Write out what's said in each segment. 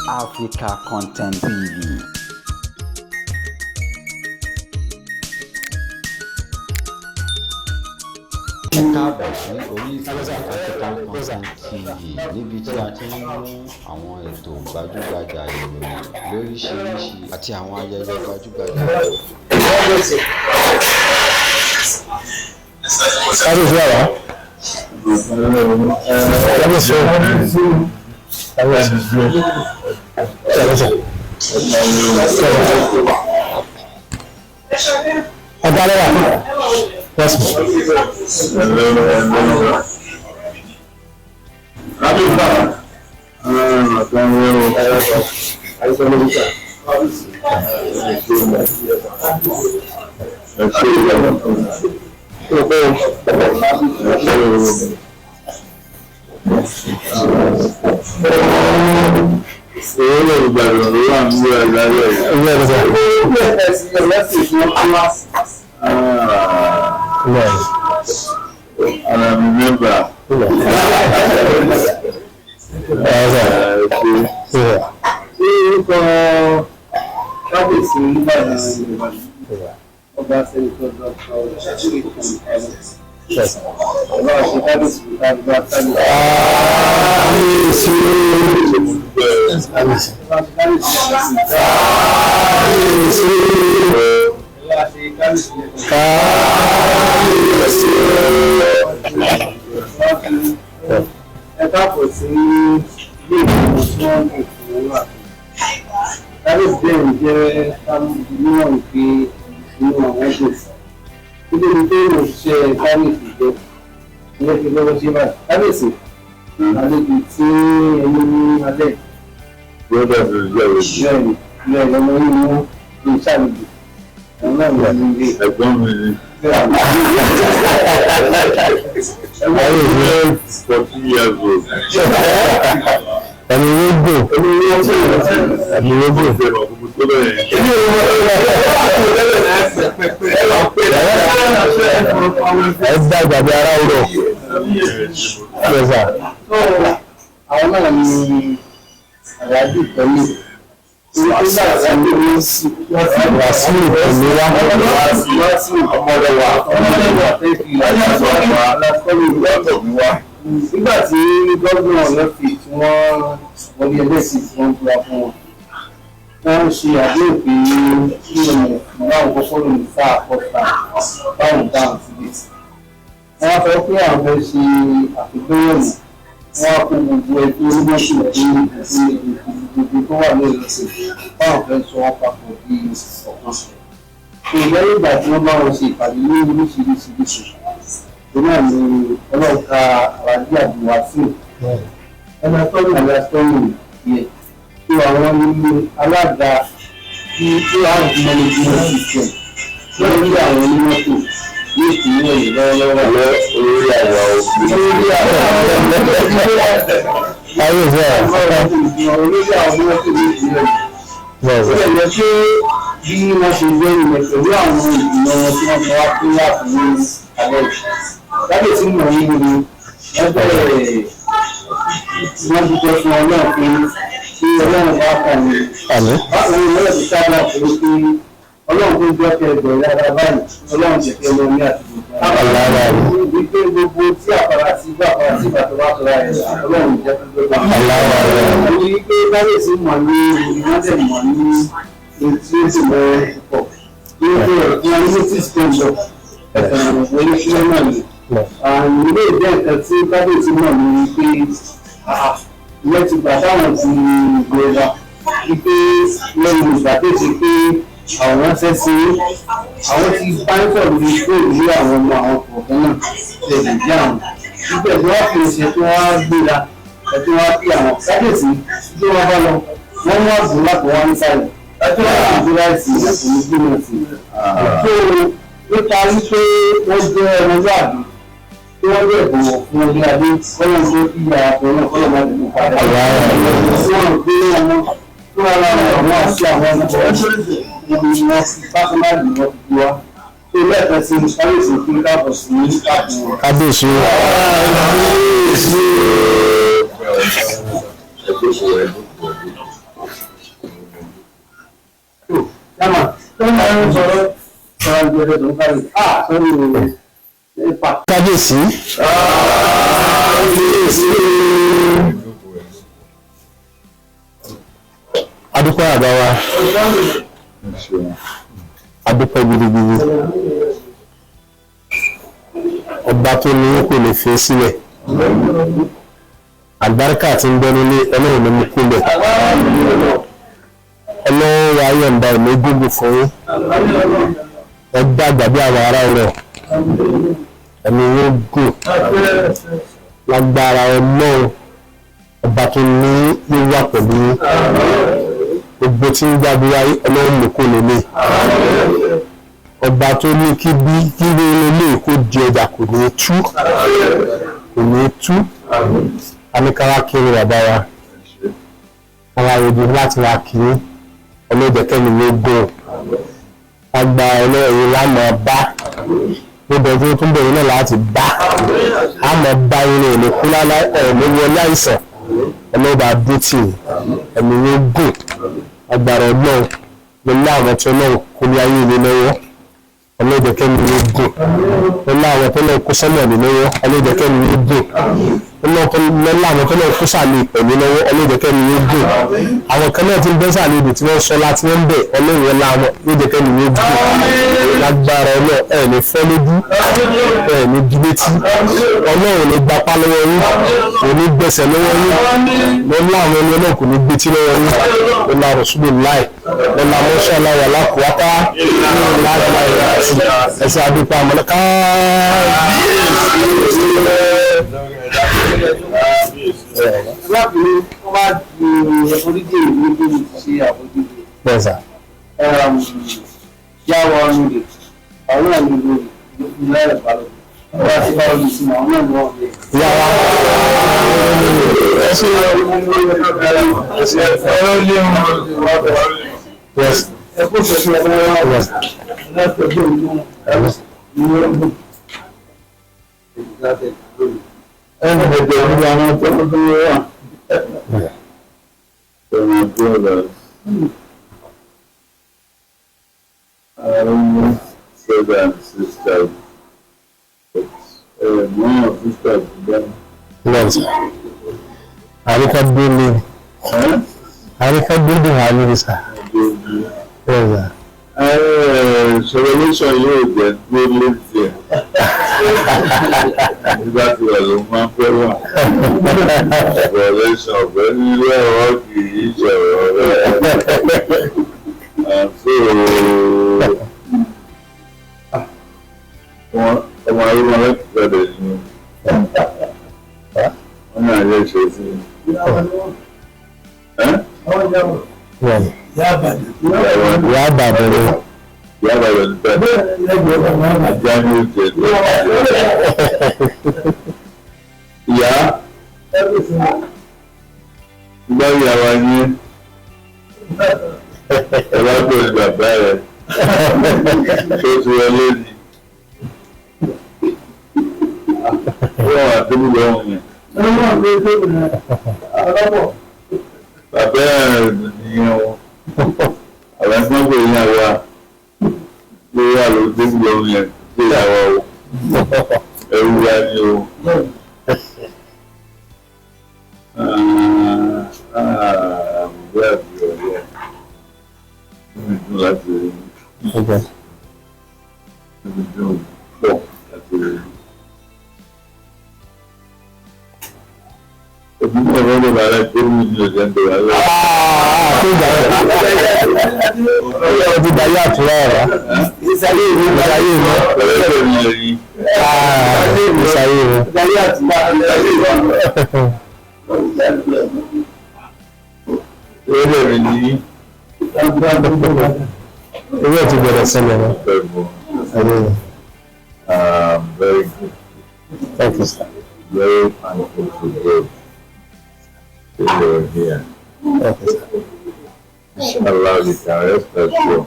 Africa Content TV. Ẹ káàbọ̀ sí orí ìkànnì African Content TV, níbi tí a ti ń mú àwọn ètò gbajúgbajà, ìròyìn lóríṣiríṣi àti àwọn ayẹyẹ gbajúgbajà. Kábíyèsí àwá. Kábíyèsí o. Kábíyèsí. Kábíyèsí. Ọ̀gá lẹ́wà. Yes, ma. Owó lè gbàdúrà ló wà ní ìgbàlẹ̀ yìí. Ilé ẹ̀rọ sọ. Ilé ẹ̀rọ. And I'm a member. Ilé ẹ̀rọ sọ. Ilé. Orúkọ kábíyèsí Olúbàdàn Ìbàdàn, Ọba Senator Dr. Yes. Ọba ṣe kábíyèsí kábíyèsí kábíyèsí. Kábíyèsí. Kábíyèsí. Ọba ṣe kábíyèsí. Kábíyèsí. Ọba ṣe kábíyèsí. Kábíyèsí. Ẹ káàbọ̀ sí ilé ìgbìmọ̀ tí wọ́n ń lò fún wọn wà. Kábíyèsí bẹ́ẹ̀ ń jẹ́ níwọ̀n pé inú àwọn dùn. Nítorí pé mo ṣiṣẹ́ kábíyèsí jẹ́ ilé fi lọ́wọ́ sí báyìí. Kábíyèsí, àlejò tí ẹni ní alẹ́ Brother mi jẹ́ òbí. bẹ́ẹ̀ ni bẹ́ẹ̀ lọ́mọ yìí mú ní ìṣàlejò. Òun náà wà ní ilé. Ẹ̀gbọ́n mi ni. Bẹ́ẹ̀ ni. 40 years old. Ẹ̀mí yóò gbò. Ẹ̀mí yóò gbò. Ṣé ìwà gbogbo tó bẹ̀rẹ̀ yẹn? Ẹ dàgbà bí ara rọ̀. Yes, sir. So àwọn náà ni àyájú pẹ̀lú nígbà tí wọ́n sì Wàsíù pẹ̀lú wa. Ọmọdéwà ọmọdéwà nígbà tí gómìnà Ọ̀yọ́ fi tí wọ́n wọlé ẹlẹ́sìn tí wọ́n búra fún wọn, wọ́n ń ṣe àdéhùn pé kí ọmọ báwọn kọ́kọ́ lò ní sáà kọta báwọn dáhùn síbi. Wọ́n á sọ pé àwọn fẹ́ ṣe àfikún ẹ̀wọ̀n, wọ́n á kó gbogbo ẹgbẹ́ onímọ̀tò ní gbogbo tó wà ní ìlọsìn báwọn fẹ́ sọ wọ́n papọ̀ bí ọ̀kan. Ìgbẹ́ ìgbà tí wọ́n bá wọn ṣe ìpàdé ní oríṣiríṣiríṣi tó náà ni Ọlọ́run ka àwájú àbúwá sí ẹnà tọ́lù àti asọ́nù yẹ tó àwọn ní alága tí ó house management system lórí àwọn onímọ̀tò ní ìpínlẹ̀ yìí lọ́wọ́lọ́wọ́. Olórí àwa òbí. Lórí àwọn Kábíyèsí ẹ̀. olórí àwọn onímọ̀tò ní ìpínlẹ̀ yìí. Yes, Ó sir. lè jẹ́ pé bí wọ́n ṣe gbé ilẹ̀ pẹ̀lú àwọn ìgbìmọ̀ wọn tí wọ́n fi wá pín láti ní alẹ́ yìí. Kábíyèsí mọ̀ ní gbogbo wọ́n bẹ̀rẹ̀, wọ́n dúpẹ́ fún Ọlọ́run pé kí Ọlọ́run bá kàn ní. Àmín. Bákan náà lọ́wọ́ ti sábà pẹ̀lú pé Ọlọ́run tó jẹ́ kẹ́ bẹ̀rẹ̀ dáadáa báyìí, Ọlọ́run jẹ́ kẹ́ lọ ní àtúntò. Wípé gbogbo tí àpárá sí bá àpárá sí ìgbà tó bá sọ̀rọ̀ ẹ̀, Ọlọ́run jẹ́ kó gbé. Àwọn wípé kábíyèsí mọ̀ ní wọ́n dẹ̀ mọ̀ ní etí ó sì mọ̀ púpọ̀. Wípé wọn ní notice tó ń lọ ẹ̀fẹ̀ ìwé sílẹ̀ náà ni. Àrùn ilé ìjẹ́ nǹkan tí kábíyèsí mọ̀ ní wípé ìyẹn ti gbà táwọn ti gbéra wípé lẹ́yìn ìgbà tó ti pé àwọn ránṣẹ́ sí àwọn ti bá ń sọ̀rọ̀ ní fóònù ní àwọn ọmọ àwọn kọ̀ọ̀kan náà lè lè jẹ́ àwọn. Wípé tí wọ́n fi ṣe tí wọ́n á gbéra ẹ̀ tí wọ́n á fi àwọn kábíyèsí tí wọ́n bá lọ, wọ́n mú àbúrò láti wá nísàlẹ̀ tí wọ́n á fi láìsí ìlú gbìmọ̀ sí. Tó nípa wípé wọ́n jẹ́ ọmọlúwàbí tí wọ́n lè bọ̀wọ̀ fún orí adé, kọ́lọ̀ tó kí yàrá tó náà kọ́lọ̀ má dùn padà. Wọ́n gbé ọmọ tó wà lára àwọn àti àwọn ọmọ wọn ni wọ́n fi pásánálì wọn fi wá. Tó lẹ́ẹ̀kan sí kábíyèsí kí káàbọ̀ sí káàbọ̀ wọn. Kábíyèsí. Ẹ jókòó, ẹ jókòó, ẹ jókòó. Yàmà tó ń sọ̀rọ̀ sọ̀rọ̀ ìgbẹ́rẹ́ tó ń kárí. Ah sọ́rí o. Kábíyèsí. Adúpẹ́ àbá wa, adúpẹ́ gidigidi. Ọba tó ní kò lè fi sílẹ̀. Àlùbáríkà tí ń bẹ nílé Ọlọ́run ló mú kúlẹ̀. Ọlọ́run wa yọ̀ǹda ẹ̀mí gúngùn fún yín. Ẹ dàgbà bí àwọn ará ọ̀rọ̀. Ẹ̀mí yóò gùn lágbára Ọlọ́run. Ọba tó ní yóò wà pẹ̀lú yín. Gbogbo tí ń gbàgbé ayé Ọlọ́run ló kó lélẹ̀. Ọba tó ní kí bí kí ní ilé kó di ọjà kò ní tú, kò ní tú. Aníkàwá kiri bàbá wa, àwọn àròjù láti wá kiri. Ọlọ́jẹ̀kẹ́mi ló gùn agbára Ọlọ́run lánàá bá níbi ọdún tó ń bẹ̀rẹ̀ náà láti bá a mọ̀ bá irin òní kú lálá ẹ̀mí wọlé àìsàn. Ọlọ́ba dútì ẹ̀mí ló gùn agbára Ọlọ́run lọ́lá àwọn tí Ọlọ́run kó ní ayé mi lọ́wọ́. Ọlọ́jẹ̀kẹ́mi ló gùn lọ́lá àwọn tó lọ́ọ́ kó sọ́nà mi lọ́wọ́. Ọlọ́jẹ̀kẹ́mi ló gùn lọ́lá àwọn tó lọ́ọ́ kó sàlẹ̀ ìpẹ̀lú lọ́wọ́. Ọlọ́jẹ̀kẹ́mi ló gùn àwọn kan náà ti ń bẹ́ sàlẹ̀ ibì tí wọ́n sọ láti wọ́n ń bẹ̀. Ọlọ́run ọlá wọn lọ́jẹ̀kẹ́mi ló gùn lágbára Ọlọ́run. Ẹ̀ ní fọ́ lójú, ẹ̀ ní di létí. Ọlọ́run ní gbapá lọ́wọ́ yín, kò ní gbẹ̀sẹ̀ lọ́wọ́ yín. Lọ́lá àwọn ẹni Ọlọ́run kò ní gbétí lọ́wọ́ yín. Lọ́lá Rasulullah, lọ́lá mọ́ṣálá wà lákùúwátá ẹsẹ̀ àdúpọ̀ àmọ́lẹ́ káàbíyèsí. Alábìrin wọ́n bá di orílẹ̀ èdè ní ṣe àbójútó. Bẹ́ẹ̀ sà. Yàwó ọ̀run rẹ̀, àwọn náà ní lórí ìlú ẹ̀rọ balùwẹ̀. Wọ́n bá ti bá omi sí àwọn náà ní wọ́n rẹ̀. Ìyá wa. Yes. Ẹ kó sọ̀tún ẹ̀rọ wọn. Yes. Láti ọjọ́ ìlú Yes. ní ọdún. Yeah. For my brothers, brother and sisters, but one of sisters them. Bẹ́ẹ̀ sà. Àríkà dúró àríkà dúró àlórí sà. Bẹ́ẹ̀ sà. Revolution yóò jẹ́ tó létí ẹ̀. Nígbà tí wà ló máa ń fẹ́ wà. Revolution ọ̀fẹ́ nílé ọ̀rọ̀ kì í ṣọ̀rọ̀ rẹ̀. And so, ọmọ ayé wọn láti gbàdẹ̀ ni wọ́n náà yẹ ṣe sí i. Bẹ́ẹ̀ ni. Ìyá àbàdàn ni. Ìyá àbàdàn ní bẹ́ẹ̀. Ajá ni ó jẹ tó. Ìyá ìgbà ìyá wa ní ẹ bá pè ní bàbá rẹ tó ti wọlé ni. Wọ́n wà tó ń lọ yẹn. Bàbá rẹ̀ nìyẹn o. Àwọn ẹgbẹ́ pè ní àwa ló wà ló dé lọ yẹn dé àwa o. Ẹrú wa ni o. I'm glad you're here. Inú mi dùn láti rí yín. Okay. Inú mi dùn pọ̀ láti rí yín. Òbí náà wọ́n lè bàrẹ̀ pé mi ní ọjà ń bẹ̀rẹ̀ alẹ́. Tó gbà ẹ́ ti dayé àtúrà ọ̀rọ̀. Ìsàyè mi. Ìsàyè mi. Ọ̀rẹ́ mi lè rí. Ìsàyè mi. Ọ̀rẹ́ mi ní Ewé ti bẹ̀rẹ̀ sẹ́lẹ̀ mọ́. pẹ̀lú. Ẹ̀rọ mi. I'm very good. Thank you, sir. Very thankful to God that you're here. Thank you, sir. Inshallah, you can rest assured.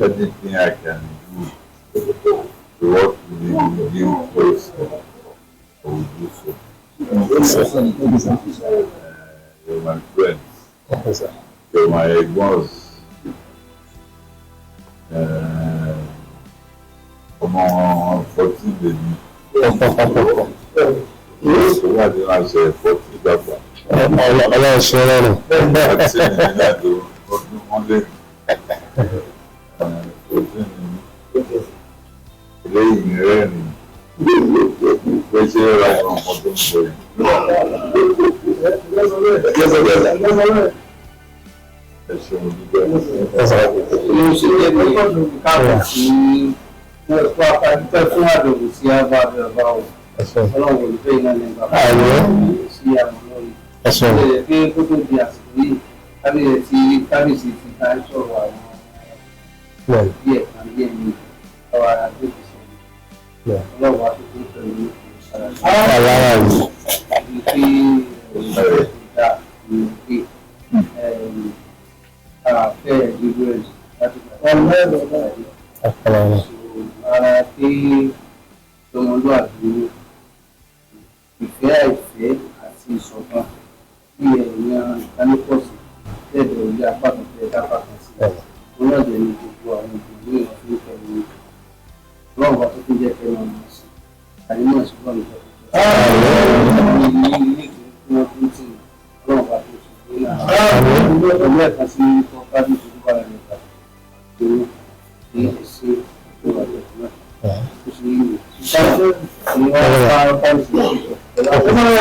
Anything I can do to work with you, with you closer, I will do so. You're my friends. Thank you, sir. You're my boss. Ọmọ 14 lèmi. Ó wà ní àṣẹ 14 dàgbà. Ọlọ́run ṣe rọrùn. Àti ìrìn àjò ọdún mọ́lẹ̀. 14 ni mí. Eléyìí rẹ́rìn-ín. Pé ṣé ra ìwọ̀n kan tó ń bọ̀ yìí? Ẹ ṣeun dúpẹ́. Ló ṣe jẹ́ pé káàbọ̀ sí wọ́n afẹ́fẹ́ fún àbẹ̀wò sí àbá àbẹ̀wò o. Ẹ ṣeun. Ọlọ́run ò ní fẹ́ iná ní bàbá Àmín. sí àwọn olórí. Ẹ ṣeun. Ó lè pé kó tó di àsìkò yìí kábíyèsí kábíyèsí ti ká sọ̀rọ̀ àwọn Bẹ́ẹ̀ni, díẹ̀ kan díẹ̀ ní ọwọ́ ara tó ti ṣẹlẹ̀. bẹ́ẹ̀ni. Ọlọ́run wa tó tó pẹ̀lú ìṣàlàyé. Alára yìí. Ibi pé ìdá ìgbé àfẹ́ ìlú ẹ̀ láti gbà. Ọ̀pọ̀lọpọ̀. Ara pé ọmọlúwàbí ni ìfẹ́ àìfẹ́ àti ìṣọ̀kan tí ẹ̀yàn ìkánnípọ̀sí tẹ̀lé ilé apá kan tẹ̀lé apá kan sí. Wọn náà dẹ̀ ní gbogbo àwọn ìgbìmọ̀ ní ìwọ̀n fún pẹ̀lú ọlọ́run bá tó tún jẹ́ kẹ́ máa mọ̀ sí. Àní náà sì wọ́n nípa tuntun. Ní ilé ilé ìgbé tí wọ́n tún tì ọlọ́run bá tó tún gbé náà. Pẹ̀lú ẹ̀ka sí